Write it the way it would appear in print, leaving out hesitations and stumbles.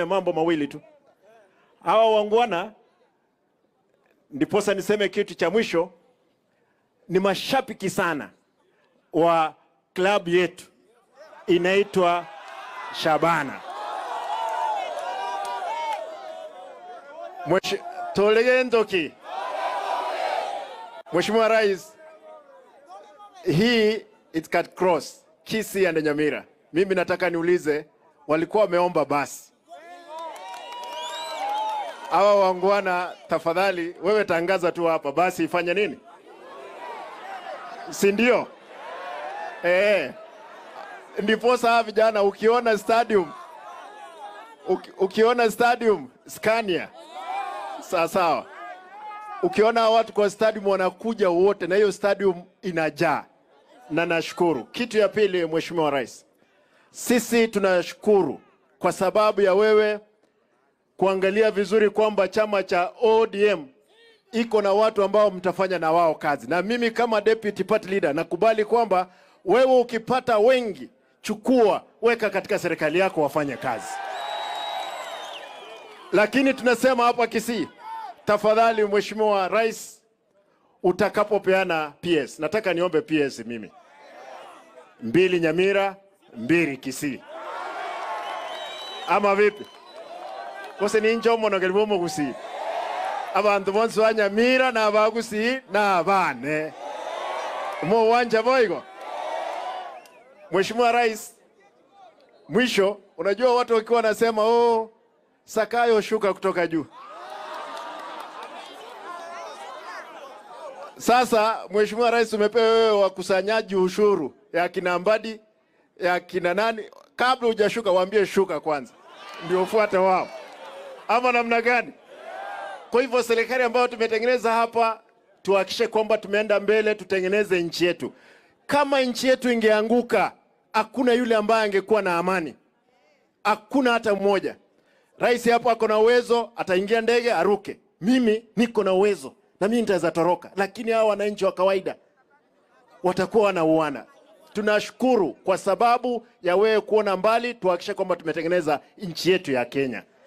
Mambo mawili tu. Hawa wangwana, ndiposa niseme kitu cha mwisho, ni mashabiki sana wa klabu yetu inaitwa Shabana. Tolegendoki. Mheshimiwa Rais, hii it cut cross Kisii and Nyamira. Mimi nataka niulize, walikuwa wameomba basi. Hawa wangwana, tafadhali wewe tangaza tu hapa basi ifanye nini? Si ndio? Ndiposa hawa vijana ukiona stadium, ukiona stadium Scania, sawa sawa. Ukiona watu kwa stadium wanakuja wote na hiyo stadium inajaa. Na nashukuru. Kitu ya pili, Mheshimiwa Rais, sisi tunashukuru kwa sababu ya wewe kuangalia vizuri kwamba chama cha ODM iko na watu ambao mtafanya na wao kazi. Na mimi kama deputy party leader nakubali kwamba wewe ukipata wengi, chukua, weka katika serikali yako wafanye kazi. Lakini tunasema hapa Kisii, tafadhali Mheshimiwa Rais, utakapopeana PS, nataka niombe PS mimi. 2 Nyamira, 2 Kisii. Ama vipi? Kose ni njomo na kelibomo Kisii. Abantu bonse ba Nyamira na ba Kisii na bane. Mo wanja boigo. Mheshimiwa Rais, mwisho, unajua watu wakiwa wanasema, oh, Sakayo shuka kutoka juu. Sasa Mheshimiwa Rais, umepewa wewe wakusanyaji ushuru ya kina Mbadi, ya kina nani, kabla hujashuka waambie shuka kwanza ndio ufuate wao. Ama namna gani? Kwa hivyo serikali ambayo tumetengeneza hapa, tuhakikishe kwamba tumeenda mbele, tutengeneze nchi yetu. Kama nchi yetu ingeanguka, hakuna yule ambaye angekuwa na amani. Hakuna hata mmoja. Rais hapo ako na uwezo, ataingia ndege aruke. Mimi niko na uwezo na mimi nitaweza toroka, lakini hawa wananchi wa kawaida watakuwa wanauana. Tunashukuru kwa sababu ya wewe kuona mbali, tuhakikishe kwamba tumetengeneza nchi yetu ya Kenya.